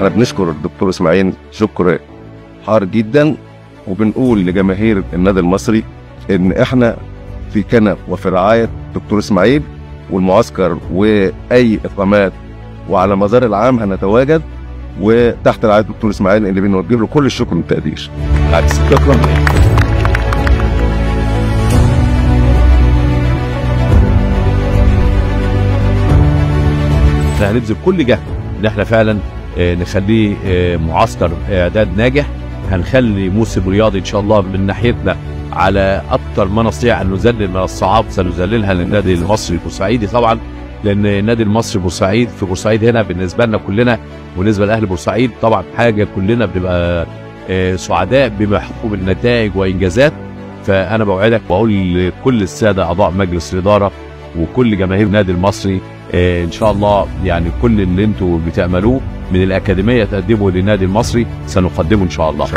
احنا بنشكر الدكتور اسماعيل شكر حار جدا، وبنقول لجماهير النادي المصري ان احنا في كنف وفي رعاية الدكتور اسماعيل والمعسكر واي اقامات، وعلى مدار العام هنتواجد وتحت رعاية الدكتور اسماعيل اللي بنوجه له كل الشكر والتقدير. شكرا. احنا هنبذل كل جهد ان احنا فعلا نخليه معسكر اعداد ناجح، هنخلي موسم رياضي ان شاء الله من ناحيتنا على اكثر ما نستطيع ان نذلل من الصعاب سنذللها للنادي المصري البورسعيدي طبعا، لان النادي المصري بورسعيد في بورسعيد هنا بالنسبة لنا كلنا وبالنسبة لاهل بورسعيد طبعا حاجة كلنا بنبقى سعداء بما يحققه من نتائج وانجازات. فانا بوعدك واقول لكل السادة اعضاء مجلس الادارة وكل جماهير النادي المصري ان شاء الله يعني كل اللي انتم بتعملوه من الاكاديمية تقدمه للنادي المصري سنقدمه ان شاء الله.